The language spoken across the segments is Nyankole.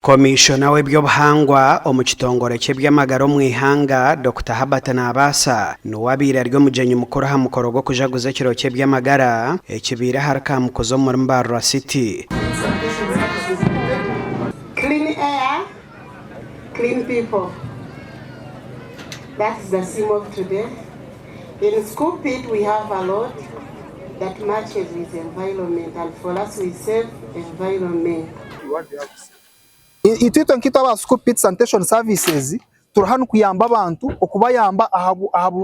Komishona w'eby'obuhangwa omu kitongore ky'eby'amagara omu ihanga, Dokita Herbert Nabaasa niwe abaire ari omugyenyi mukuru aha mukoro gw'okujaguza ekiro ky'eby'amagara ekibaire ahari Kamukuzi omuri Mbarara City. Clean air, clean people. That's the theme of today. In Scoop-It we have a lot that matches with environment and for us we save environment. Itwe itwe nkaitwe aba Scoop-It Sanitation Services turi hanu kuyamba abantu okubayamba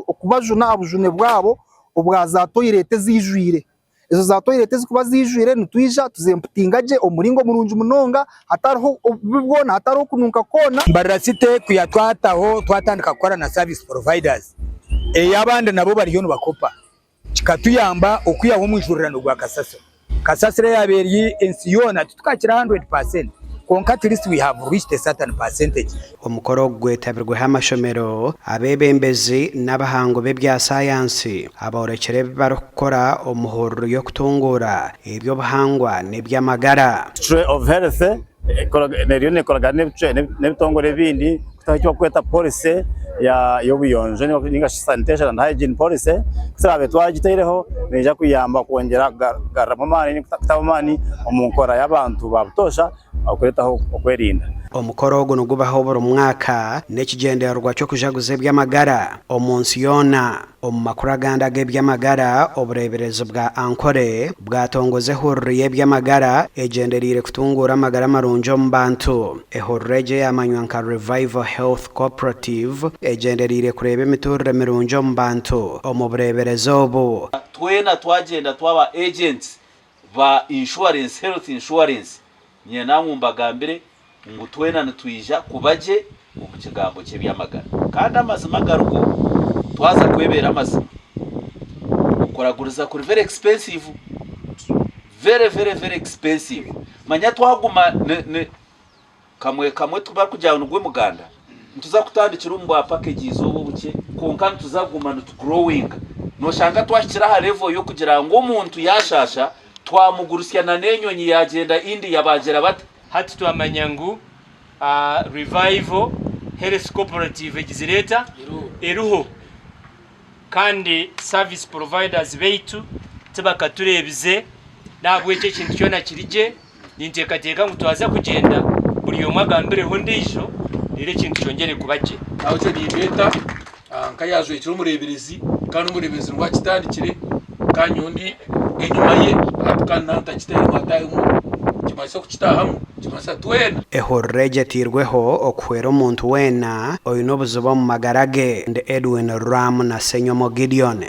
okubajuna aha bujune bwabo obwa za toilet eziijwire. Ezo za toilet ezikuba ziijwire nitwija tuzemputinga gye omu muringo murungi munonga hatariho obubi bwona hatariho kununka kwona. Mbarara City ku yatwataho twatandika kukora na service providers ei abandi nabo bariyo nibakopa kikatuyamba okwihaho omwijurirano gwa kasasiro. Kasasiro eyaaba eri ensi yoona titukakira 100% kwonka at least we have reached a certain percentage. Omukoro ogu gwetabirweho amashomero, abeebembezi n'abahangu b'ebya sayansi aboorekire ebi barikukora omu hururu y'okutunguura eby'obuhangwa n'eby'amagara. Ministry of Health eriyo nekoragana n'ebitongore ebindi kutaho eki barikweta policy y'obuyonjo ningashi sanitation and hygiene policy. Ku turaabe twagitaireho neija kuyamba kwongyera kugaruramu amaani kutamu amaani omu nkora y'abantu ba butoosha. okureetaho okwerinda. Omukoro ogu nigubaho buri mwaka n'ekigyendererwa ky'okujaguza eby'amagara omu nsi yoona. Omu makuru agandi ag'eby'amagara, obureeberezi bwa Ankole bwatongoza ehururu y'eby'amagara egyendereire kutunguura amagara marungi omu bantu. Ehururu egi eyamanywa nka Revival Health Cooperative egyendereire kureeba emituurire mirungi omu bantu omu bureeberezi obu. Twena twagyenda twaba agents ba insurance, health insurance, nyine namwe mbagambire ngu twena nitwija kuba gye omu kigambo ky'eby'amagara. Kandi amazima agariho, twaza kwebeera amazima, okuraguriza kuri very expensive, very very very expensive. Manya twaguma ni, ni, Kamwe kamwe tibarikugira ngu nigwo muganda, nituza kutandikira omu bwa packages obu obukye kwonka nituza kuguma nitu growinga. Noshanga twahikire aha level y'okugira ngu omuntu yashaasha twamugurusya na n'enyonyi yagyenda India bagira bata? Hati twamanya ngu Revival Health Cooperative egizire eta? Eriho. Kandi service providers baitu tibakatureebize n'ahabw'ekyo ekintu kyona kiri gye. Ninteekateeka ngu twaza kugyenda buri omwe agambireho ondiijo reero ekintu kyongyere kuba gye. Nahabwekyo nimbeeta nka yaajwekire omureeberezi kandi omureeberezi niwe akitandikire kandi nyowe ndi enyima ye hati kandi naaba ntakitairemu ataahemu nikimanyisa okukitaahamu nikimanyisa twena. Ehururu egi etairweho okuhwera omuntu weena oine obuzibu omu magara ge. Ndi Edwin Rwamu na Ssenyomo Gideon.